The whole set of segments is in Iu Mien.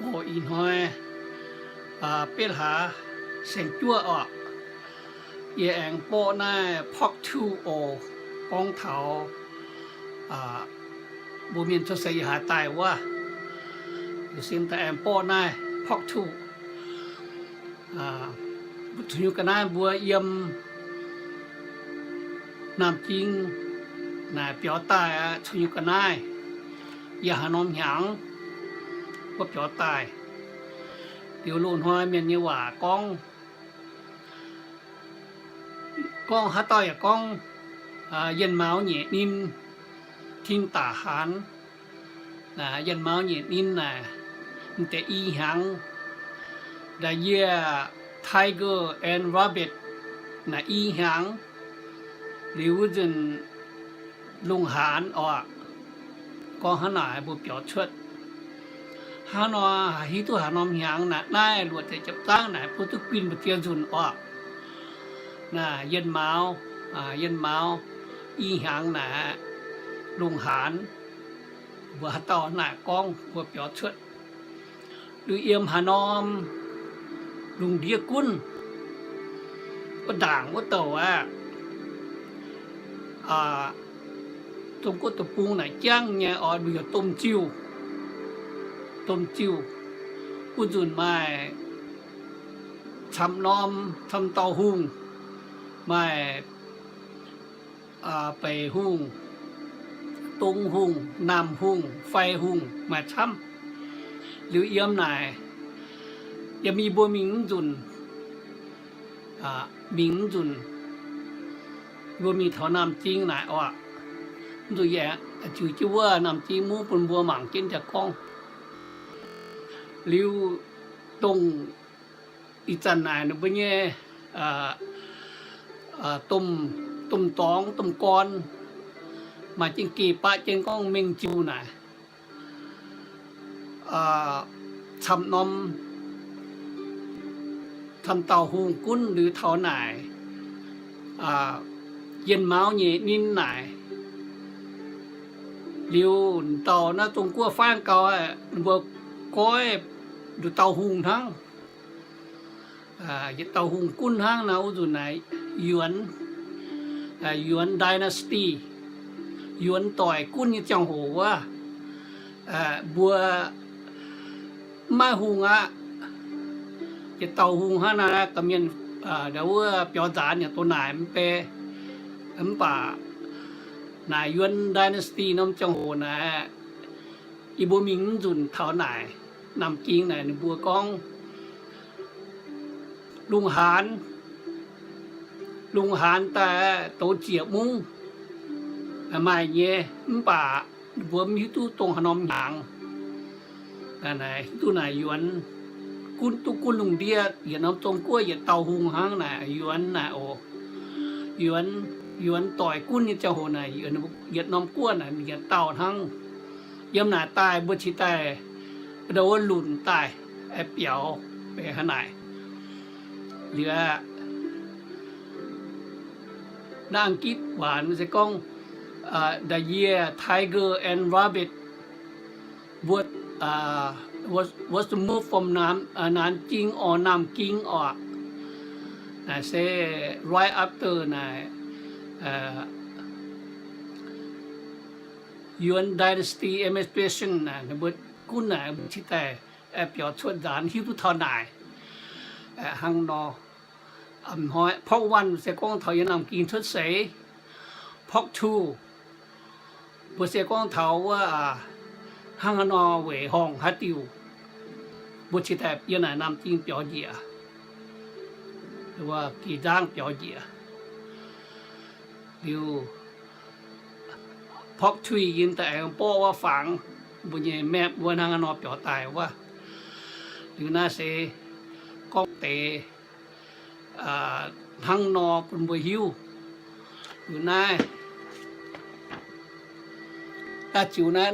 Oc, ih hnoi beiv hlaax saeng-juoqv oc. Yie aengx borqv naaiv part two oc, gorngv taux mbuo mienh cuotv seix yiem haaix daaih wuov. Liuz sin daaih aengx borqv naaiv part two. Mbuo zuqc nyungc ga'naaiv mbuo yiem Naamh Ging naaic biaux daaih aqv, zuqc nyungc ga'naaiv, yiem haaix norm hnyangx wuov biaux daaih. Liuz loz-hnoi mienh nyei waac gorngv, gorngv haaix dauh yaac gorngv, yienh mauz nyeic ninh, tin daac haanz. Yienh mauz nyeic ninh naaic, m'deix i hnyangx, the year tiger and rabbit, naaic i hnyangx. Liuz wuov nzunc lungh haanz oc. Gorngv hnangv naaic mbuo biaux cuotv. Hnangv nor, hiuv duqv haaix norm hnyangx naaic, naaiv luoqc ziepc jiepc zaangv naaic mbuo duqv guinh mbu'ziex nzunc oc. Naaic yienh mauz, yienh mauz i hnyangx naaic, lungh haanz, mbuo haaix dauh naaic gorngv mbuo biaux cuotv. Liuz yiem haaix norm lungh ndiev gunv, wuov ndaangc wuov douc aqv, Zong-Guoqv deic-bung naaic jangv nyei oc, mbuo heuc domh ziuh. Domh ziuh. Wuov nzunc maaih camv norm, camv dauh hungh, maaih Beic Hungh, Dong Hungh, Naamh Hungh, Fai Hungh, maaih camv. Liuz yiem naaic, yiem yie mbuo mingh mv nzunc, mingh mv nzunc, mbuo mingh taux Naamh Ging naaic oc. Mv nzunc yie ziux jienv wuov Naamh Ging mungv bun mbuo mangc jienv jaa gorngv. Liuz dongh ih zanc naaic ninh mbuo nyei domh, domh dorngx, domh gorn, maaih jienv geh baqv jienv gorngv mengh ziuh naaic, camv norm, camv dauh hungh gunv liuz taux naaic, yienh mauz nyeic ninh naaic. Liuz dauh naaiv Zong-Guoqv faanv gau, ninh mbuo goiv nduqc dauh hungh hnangv, yietc dauh hungh gunv hnangv naaic. Wuov nzunc naaic Yuan, Yuan dynasty, Yuan doic gunv nyei ziangh hoc wuov, mbuo mv maaih hungh aqv. Yietc dauh hungh hnangv naaic, gorqv-mienh ndau wuov biaux nzaanx yaac doh naaic mv bei. Mv baac naaic Yuan dynasty norm ziangh hoc naaic, yie mbuo mingh mv nzunc taux naaic Naamh Ging naaic ninh mbuo gorngv lungh haanz, lungh haanz daaih douz ziec mungv maaih nyei, mv baac ninh mbuo mv hiuv duqv dongh haaix norm hnyangx. Hiuv duqv naaic Yuan gunv, duqv gunv lungh ndiev, yietc norm Zong-Guoqv yietc dauh hungh hnangv naaic, Yuan naaic oc. Yuan, Yuan doic gunv nyei ziangh hoc naaic, yietc norm guoqv naaic yietc dauh hnangv. Yiem naaic daaih mbuo cingx daaih ndau wuov lunc daaih biaux benx hnangv naaic. Liuz aqv, naaiv Ang^gitv waac se gorngv, the year tiger and rabbit was, was the move from Nam, Nanjing or Naamh Ging oc. Naaic se right after naaic Yuan dynasty administration naaic, ninh mbuo gunv naaic mbuo cingx daaih biaux cuotv nzaanx hiuv duqv taux naaic hnangv nor. Part one se gorngv taux yiem Naamh Ging cuotv seix. Part two mbuo se gorngv taux wuov hnangv haaix nor weic horngh haaix diuc mbuo cingx daaih yiem naaic Naamh Ging biaux njiec, gih nzangv biaux njiec. Liuz part three yiem daaih aengx borqv wuov fangx mbuo nyei map wuov hnangv haaix nor biaux daaih wuov. Liuz naaiv se gorngv deix hnangv nor bun mbuo hiuv. Liuz naaiv daaih ziux naaiv,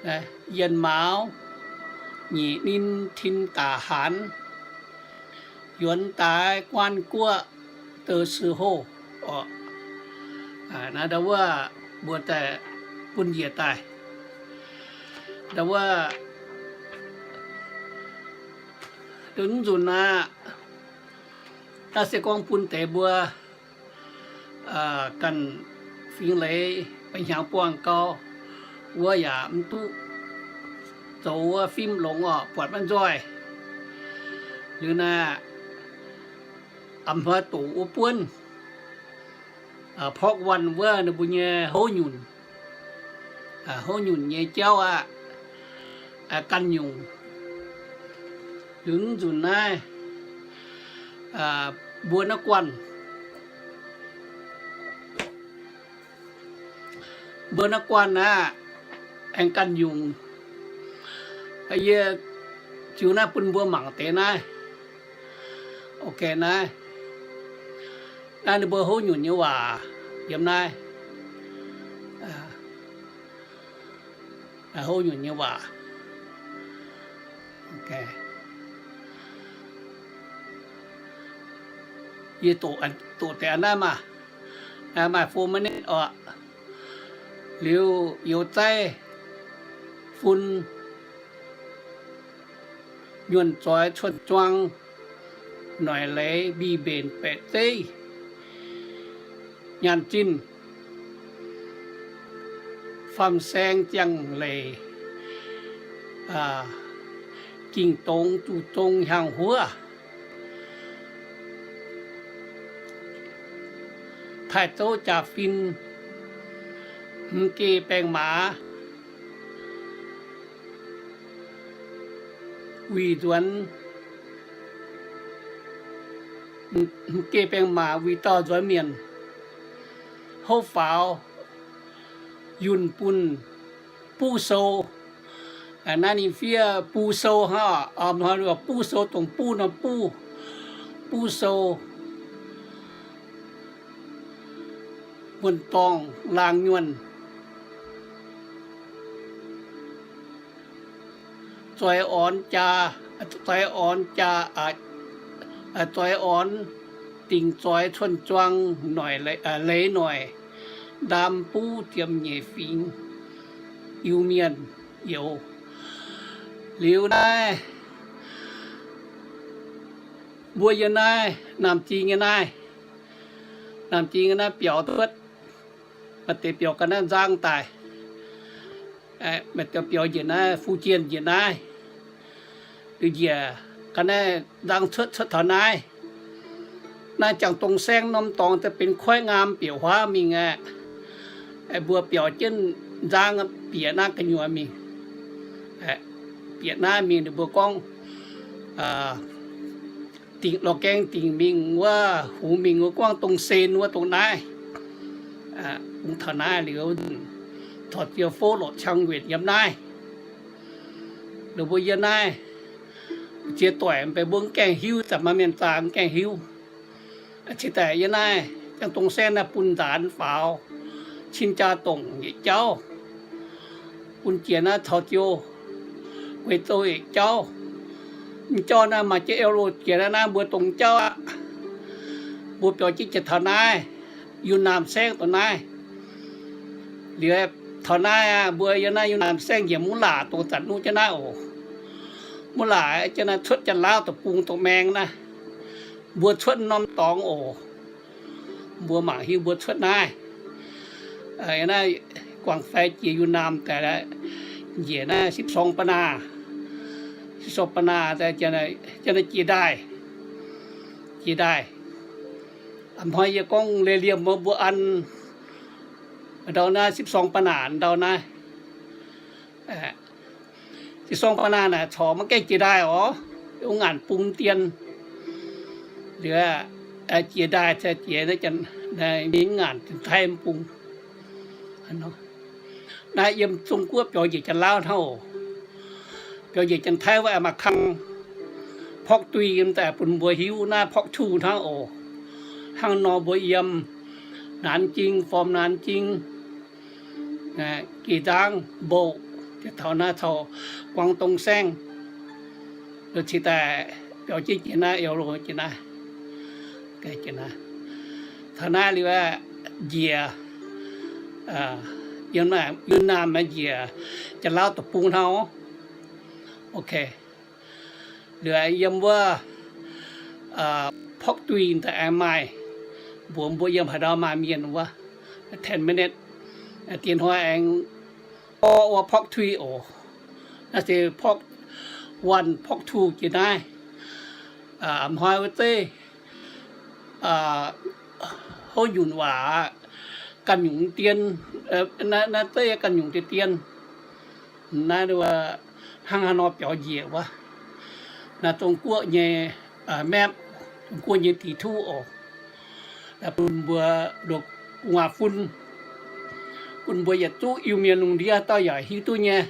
naaiv yienh mauz nyeic ninh tin daaih haanz, yuonx daaih guaan guoqv dou si hoh oc. Naaiv ndau wuov mbuo daaih bun njiec daaih. Ndau wuov Dongh nzunc naaiv, naaiv se gorngv bun deix mbuo ganh fingx leiz, ba'hnyangx buangh gau, wuov yaac mv duqv zoux wuov fim longx orqc, buatc maiv nzoih. Liuz naaiv, a'hnoi doqc wuov buonv, pork rind wuov ninh mbuo nyei houv nyunc, houv nyunc nyei jauv aqv, ganh nyungc. Liuz nzunc naaiv, mbuo naaiv guanh, mbuo naaiv guanh aqv, aengx ganh nyungc. Yie ziux naaiv bun mbuo mangc deix naaiv. Ok, naaiv, naaiv ninh mbuo houv nyunc nyei waac yiem naaiv. Houv nyunc nyei waac. Yie doqc deix naaiv maah, maaih four minute orqc. Liuz youz zaiv fun, nyuonh zoix cuonh zuang, noic leiz mbic mbenc baeqc zeiv, nyaanh zinh, faam-saeng ziangh leic, ging dongz zuqc zong hiaangx huov, taaih zouv jaa-fin, hmz geh baengh maaz, wuic nzuonx, hmz geh baengh maaz wuic dauh nzuonx mienh, houv faaux, yunh bunh, buv sou. Naaiv ninh fiev buv sou hnangv, hnoi buv sou dongh buv nor buv, buv sou, wuonh dorngh laangz nyuonh, zoix orn jaa, zoix orn jaa, zoix orn dingc zoix cuonh zuang noic, leiz noic, ndaam buv ziepc nyeic fingx, Iu-Mienh youz. Liuz naaiv, mbuo yiem naaiv Naamh Zing nyei naaiv, Naamh Zing nyei naaiv biaux cuotv, maaih deix biaux ga'naaiv nzang daaih, maaih deix biaux njiec naaiv Fu-Jien njiec naaiv, liuz njiec ga'naaiv nzang cuotv, cuotv taux naaiv. Naaiv Janx-Dongh Saengv norm dorngx daaih benx koiv ngaam bieqc huaav mingh aqv. Mbuo biaux jienv nzang bieqc naaiv gu'nyuoz mingh, bieqc naaiv mingh ninh mbuo gorngv dingc lorz gaeng dingc mingh wuov, hungx mingh wuov, Guangv Dong Sen wuov dongh naaiv. Hungx taux naaiv liuz, corc ziouc fouv lorqc ciang wietc yiem naaiv. Ninh mbuo yiem naaiv ziex doic mv bei mbuo mv gaengh hiuv, zanc maaih mienh zaah mv gaengh hiuv. Cingx daaih yiem naaiv Janx-Dongh Saengv naaiv bun nzaanx faaux, cin jaa dongc yietc jauv, bun jiex naaiv caux jiu gueix zouv yietc jauv. Mv jauv naaiv maaih jienv eo loz jiex naaiv, naaiv mbuo dongh jauv aqv. Mbuo biaux jienv jiex taux naaiv, Yunnan Saengv dongh naaiv. Liuz taux naaiv aqv, mbuo yiem naaiv Yunnan Saengv njiec Muv Laac dongh zanc nuqv jienv naaiv oc. Muv Laac jienv naaiv cuotv Janx-Laauv deic-bung dongh maeng naaiv. Mbuo cuotv norm dorngx oc. Mbuo mangc hiuv mbuo cuotv naaiv. Naaiv guangc fai jiex Yunnan daaih, njiec naaiv สิบสอง ปนา, สิบสอง ปนา daaih, jienv naaiv jiex ndaaih, jiex ndaaih. A'hnoi yie gorngv leiz-liemh mbuo an ndau naaiv สิบสอง ปนา ndau naaiv. สิบสอง ปนา naaic corc maiv gaengh jiex ndaaih oc, wuov ngaanc bung dien. Liuz jiex ndaaih, jiex mingh ngaanc Janx-Taiv bung. Naaiv yiem Zong-Guoqv biaux njiec Janx-Laauv hnangv oc. Biaux njiec Janx-Taiv wuov maaih kang pork dui yiem daaih bun mbuo hiuv naaiv pork two hnangv oc. Hnangv nor mbuo yiem Naanc Jing, form Naanc Jing, geh nzangv mboqv, taux naaiv caux Guangv Dong Saengv, cingx daaih biaux jienv jiex naaiv eo loz jiex naaiv. Taux naaiv liuz njiec, yiem naaiv Yunnan njiec Janx-Laauv deic-bung hnangv. Ok. Liuz aengx yiem wuov, pork three daaih aengx maaih, mbuox mbuo yiem haaix ndau maaih mienh wuov, ten minutes. Diex hnoi aengx gorngv wuov pork three oc. Naaiv se pork one, pork two jiex naaiv. A'hnoi wuov zeiv houv nyunc waac, ganh nyungc dien, naaiv zeiv ganh nyungc dien dien. Naaiv hnangv haaix nor biaux njiec wuov, naaiv Zong-Guoqv nyei map, Zong-Guoqv nyei 地图 oc. Bun mbuo nduqc gu'nguaaz-fun, bun mbuo yietc zungv Iu-Mienh lungh ndiev dauh yaac hiuv duqv nyei.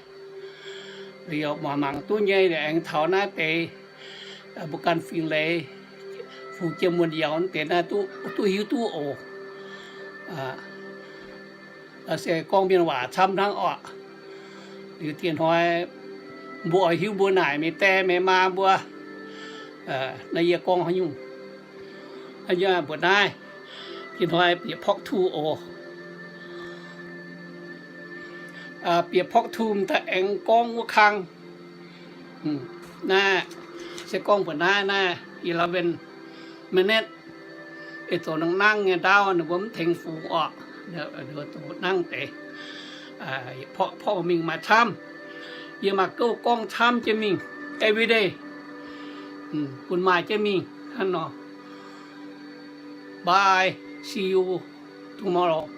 Liuz mangc mangc duqv nyei, aengx taux naaiv deix mbuo ganh fingx leiz, fungx jiem wuonh yaauz deix naaiv duqv hiuv duqv oc. Se gorngv mienh waac camv hnangv orqc. Liuz diex hnoi mbuo oix hiuv mbuo naaic meih die meih maa mbuo, naaiv yie gorngv haaix nyungc, mbuox naaiv, diex hnoi bieqc pork two oc. Bieqc pork two daaih aengx gorngv wuov kang. Naaiv se gorngv mbuox naaiv, naaiv eleven minutes, ih zoux nangv nangv nyei ndaauv ninh mbuo mv tengx fungx orqc. Zoux nangv deix, porv mingh maaih camv. Yie maaih gouv gorngv camv jienv mingh, everyday bun maaih jienv mingh hnangv nor. Bye, see you tomorrow.